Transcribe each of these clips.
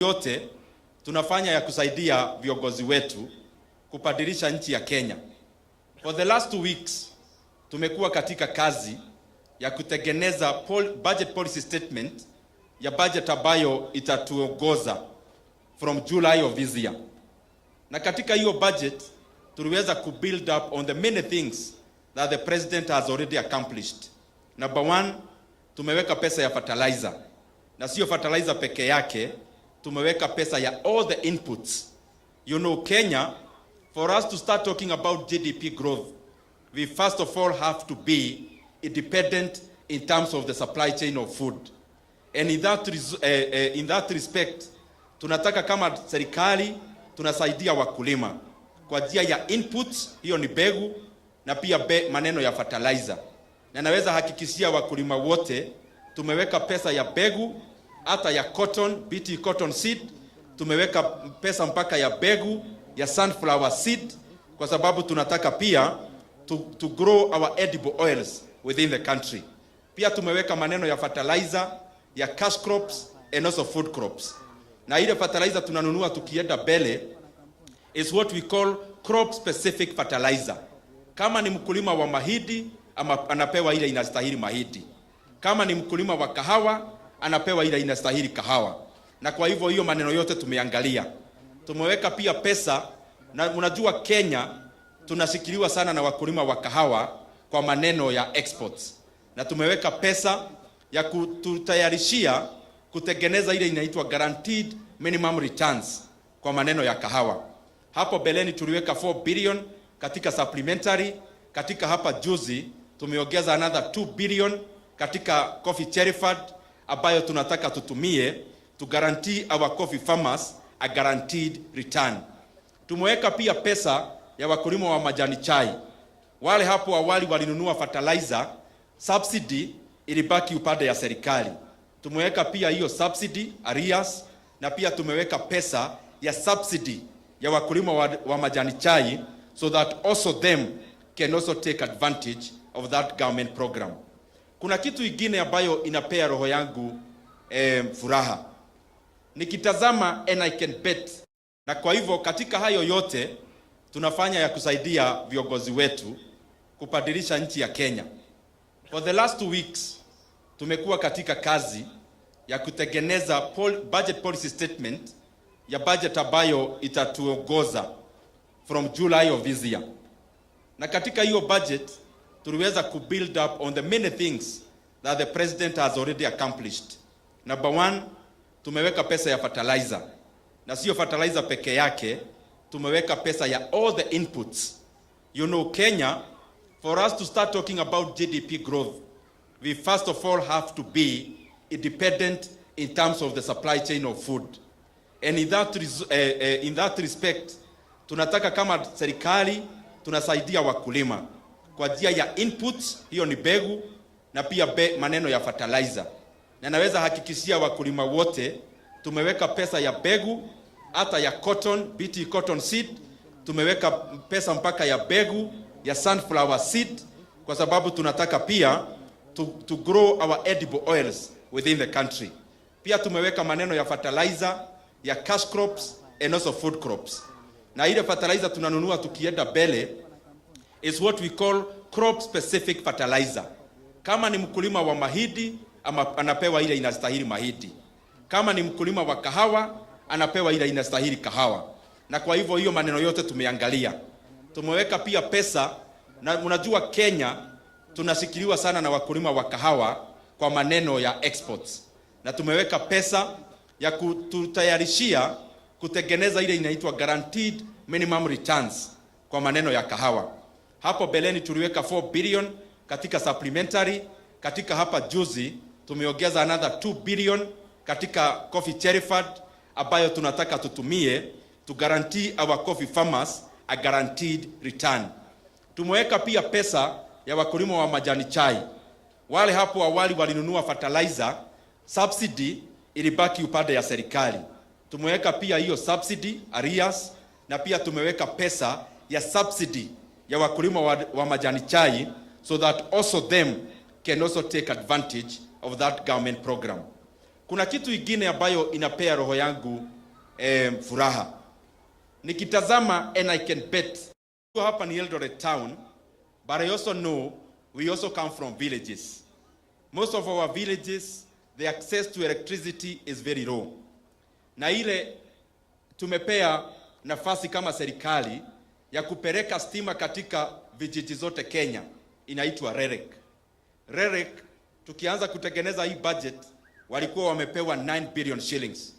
Yote tunafanya ya kusaidia viongozi wetu kubadilisha nchi ya Kenya. For the last 2 weeks tumekuwa katika kazi ya kutengeneza budget policy statement ya budget ambayo itatuongoza from July of this year. Na katika hiyo budget tuliweza kubuild up on the many things that the president has already accomplished. Number one, tumeweka pesa ya fertilizer. Na sio fertilizer peke yake, tumeweka pesa ya all the inputs. Kenya, for us to start talking about GDP growth, we first of all have to be independent in terms of the supply chain of food. And in that respect, tunataka kama serikali tunasaidia wakulima kwa njia ya inputs, hiyo ni mbegu na pia maneno ya fertilizer. Na naweza hakikishia wakulima wote tumeweka pesa ya mbegu hata ya cotton, BT cotton seed, tumeweka pesa mpaka ya mbegu ya sunflower seed kwa sababu tunataka pia to grow our edible oils within the country. Pia tumeweka maneno ya fertilizer ya cash crops and also food crops. Na ile fertilizer tunanunua tukienda mbele is what we call crop specific fertilizer. Kama ni mkulima wa mahindi ama anapewa ile inastahili mahindi. Kama ni mkulima wa kahawa anapewa ile inastahili kahawa. Na kwa hivyo hiyo maneno yote tumeangalia. Tumeweka pia pesa, na unajua Kenya tunashikiliwa sana na wakulima wa kahawa kwa maneno ya exports. Na tumeweka pesa ya kututayarishia kutengeneza ile inaitwa guaranteed minimum returns kwa maneno ya kahawa. Hapo beleni tuliweka 4 billion katika supplementary, katika hapa juzi tumeongeza another 2 billion katika Coffee Cherry Fund ambayo tunataka tutumie to guarantee our coffee farmers a guaranteed return. Tumeweka pia pesa ya wakulima wa majani chai. Wale hapo awali walinunua fertilizer, subsidy ilibaki upande ya serikali. Tumeweka pia hiyo subsidy arrears, na pia tumeweka pesa ya subsidy ya wakulima wa majani chai so that also them can also take advantage of that government program. Kuna kitu ingine ambayo inapea roho yangu furaha nikitazama, and I can bet. Na kwa hivyo katika hayo yote tunafanya ya kusaidia viongozi wetu kubadilisha nchi ya Kenya. For the last 2 weeks tumekuwa katika kazi ya kutengeneza budget policy statement ya budget ambayo itatuongoza from July of this year. Na katika hiyo budget tuliweza kubuild up on the many things that the president has already accomplished. Number one, tumeweka pesa ya fertilizer. Na sio fertilizer peke yake, tumeweka pesa ya all the inputs. Kenya, for us to start talking about GDP growth, we first of all have to be independent in terms of the supply chain of food. And in that respect, tunataka kama serikali tunasaidia wakulima kwa njia ya inputs, hiyo ni mbegu na pia maneno ya fertilizer. Na naweza hakikishia wakulima wote tumeweka pesa ya mbegu hata ya cotton, BT cotton seed, tumeweka pesa mpaka ya mbegu ya sunflower seed kwa sababu tunataka pia to grow our edible oils within the country. Pia tumeweka maneno ya fertilizer ya cash crops and also food crops. Na ile fertilizer tunanunua tukienda mbele is what we call crop specific fertilizer. Kama ni mkulima wa mahindi ama anapewa ile inastahili mahindi. Kama ni mkulima wa kahawa anapewa ile inastahili kahawa. Na kwa hivyo hiyo maneno yote tumeangalia. Tumeweka pia pesa, na unajua Kenya tunashikiliwa sana na wakulima wa kahawa kwa maneno ya exports. Na tumeweka pesa ya kututayarishia kutengeneza ile inaitwa guaranteed minimum returns kwa maneno ya kahawa. Hapo beleni tuliweka 4 billion katika supplementary, katika hapa juzi tumeongeza another 2 billion katika Coffee Cherry Fund ambayo tunataka tutumie to guarantee our coffee farmers a guaranteed return. Tumeweka pia pesa ya wakulima wa majani chai. Wale hapo awali walinunua fertilizer, subsidy ilibaki upande ya serikali. Tumeweka pia hiyo subsidy arrears, na pia tumeweka pesa ya subsidy ya wakulima wa majani chai so that also them can also take advantage of that government program. Kuna kitu ingine ambayo inapea roho yangu furaha nikitazama, and I can bet. Kuna kitu ingine ambayo inapea roho yangu furaha nikitazama, and I can bet hapa ni Eldoret town, but I also know we also come from villages. Most of our villages, the access to electricity is very low, na ile tumepea nafasi kama serikali ya kupeleka stima katika vijiji zote Kenya, inaitwa REREC. REREC, tukianza kutengeneza hii budget, walikuwa wamepewa 9 billion shillings,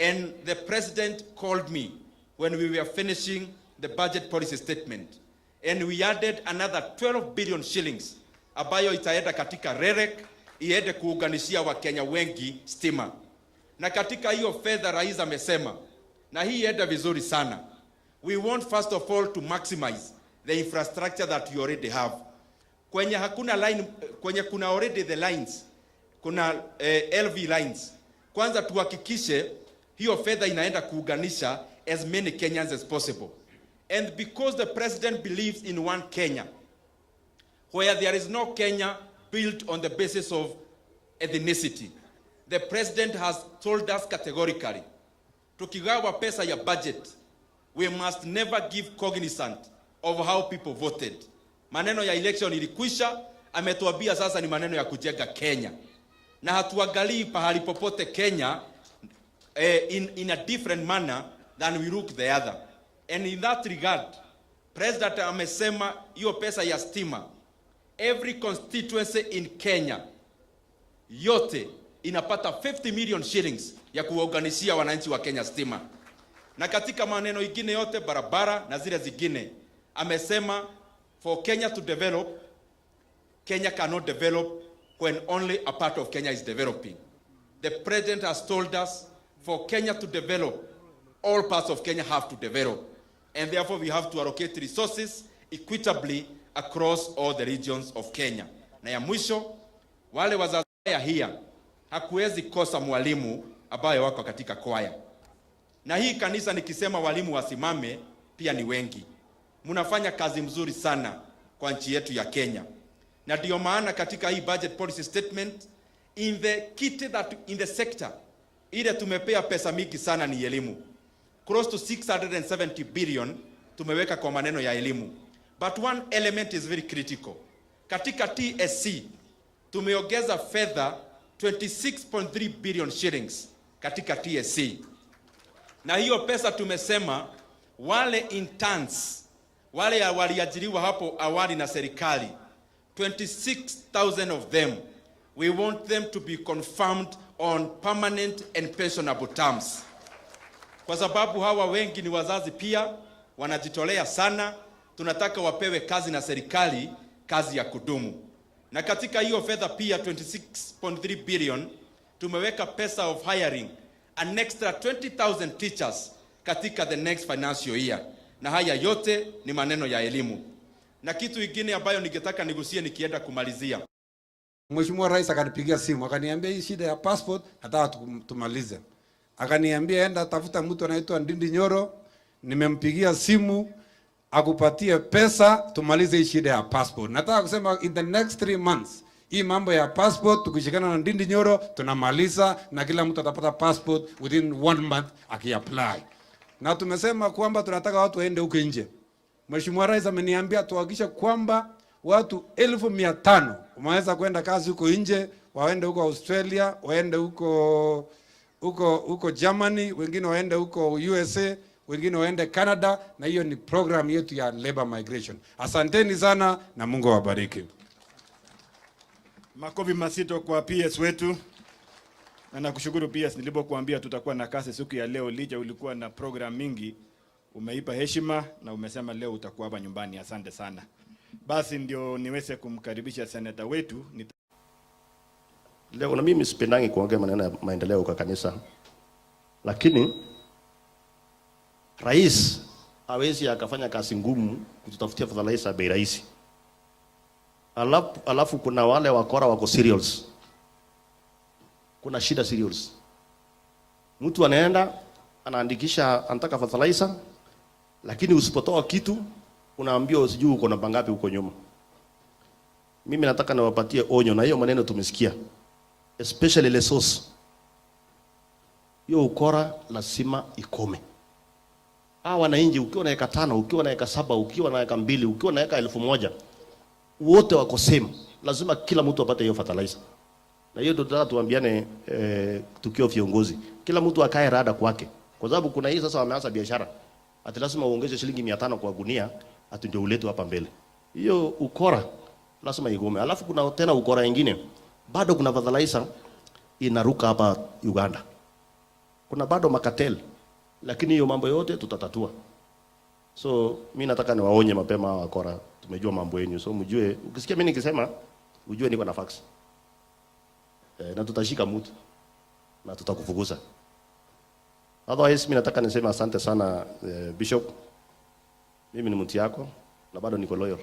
and the president called me when we were finishing the budget policy statement, and we added another 12 billion shillings ambayo itaenda katika REREC iende kuunganishia Wakenya wengi stima. Na katika hiyo fedha, rais amesema, na hii iende vizuri sana, we want first of all to maximize the infrastructure that we already have. Kwenye hakuna line, kwenye kuna already the lines, kuna LV lines, kwanza tuhakikishe hiyo fedha inaenda kuunganisha as many Kenyans as possible. And because the president believes in one Kenya, where there is no Kenya built on the basis of ethnicity, the president has told us categorically, tukigawa pesa ya budget, we must never give cognizant of how people voted. Maneno ya election ilikwisha, ametuambia sasa ni maneno ya kujenga Kenya, na hatuangalii pahali popote Kenya in a different manner than we look the other. And in that regard, President amesema hiyo pesa ya stima, every constituency in Kenya yote inapata 50 million shillings ya kuwaunganishia wananchi wa Kenya stima. Na katika maneno ingine yote, barabara na zile zingine, amesema for Kenya to develop, Kenya cannot develop when only a part of Kenya is developing. The president has told us for Kenya to develop, all parts of Kenya have to develop. And therefore we have to allocate resources equitably across all the regions of Kenya. Na ya mwisho, wale wazazi here, hakuwezi kosa mwalimu ambaye wako katika kwaya. Na hii kanisa, nikisema walimu wasimame, pia ni wengi. Mnafanya kazi mzuri sana kwa nchi yetu ya Kenya. Na ndio maana katika hii budget policy statement, in the kitty that in the sector ile tumepea pesa mingi sana ni elimu. Close to 670 billion tumeweka kwa maneno ya elimu. But one element is very critical. Katika TSC tumeongeza fedha 26.3 billion shillings katika TSC. Na hiyo pesa tumesema wale interns, wale waliajiriwa hapo awali na serikali, 26,000 of them, we want them to be confirmed on permanent and pensionable terms, kwa sababu hawa wengi ni wazazi pia, wanajitolea sana. Tunataka wapewe kazi na serikali, kazi ya kudumu. Na katika hiyo fedha pia 26.3 billion tumeweka pesa of hiring an extra 20,000 teachers katika the next financial year, na haya yote ni maneno ya elimu. Na kitu ingine ambayo ningetaka nigusie nikienda kumalizia. Mheshimiwa Rais akanipigia simu, akaniambia hii shida ya passport nataka tumalize. Akaniambia enda tafuta mtu anaitwa Ndindi Nyoro, nimempigia simu akupatie pesa tumalize hii shida ya passport. Nataka kusema in the next 3 months hii mambo ya passport, tukishikana na Ndindi Nyoro, tunamaliza na kila mtu atapata passport within one month akiapply. Na tumesema kwamba tunataka watu waende huko nje. Mheshimiwa Rais ameniambia tuhakikishe kwamba watu 500,000 wameweza kwenda kazi huko nje, waende huko Australia, waende huko Germany, wengine waende huko USA, wengine waende Canada, na hiyo ni program yetu ya labor migration. Asanteni sana na Mungu awabariki. Makofi mazito kwa PS wetu. Na nakushukuru PS, nilipokuambia tutakuwa na kazi siku ya leo, licha ulikuwa na program mingi, umeipa heshima na umesema leo utakuwa hapa nyumbani. Asante sana. Basi ndio niweze kumkaribisha seneta wetu. Leo na mimi sipendangi kuongea maneno ya maendeleo kwa kanisa, lakini rais hawezi akafanya kazi ngumu kututafutia fertilizer bei rahisi, alafu kuna wale wakora wako cereals. Kuna shida cereals. Mtu anaenda anaandikisha anataka fertilizer, lakini usipotoa kitu unaambiwa usijui uko namba ngapi huko nyuma. Mimi nataka niwapatie onyo, na hiyo maneno tumesikia, especially Lesos. Hiyo ukora lazima ikome. Hawa wananchi, ukiwa na eka 5, ukiwa na eka 7, ukiwa na eka 2, ukiwa na eka 1000, wote wako same. Lazima kila mtu apate hiyo fertilizer. Na hiyo ndio tunataka tuambiane, tukiwa viongozi. Kila mtu akae rada kwake. Kwa sababu kuna hii sasa wameanza biashara. Ati lazima uongeze shilingi 500 kwa gunia, ati ndio uletwe hapa mbele. Hiyo ukora lazima igome. Alafu kuna tena ukora ingine. Bado kuna fertilizer inaruka hapa Uganda. Kuna bado macartel. Lakini hiyo mambo yote tutatatua. So mi nataka niwaonye mapema hawa wakora. Tumejua mambo yenu. So mjue, ukisikia mimi nikisema ujue niko na facts. Na tutashika mtu na tutakufukuza. Otherwise mimi nataka niseme asante sana, Bishop. Mimi ni mtu yako na bado niko loyal.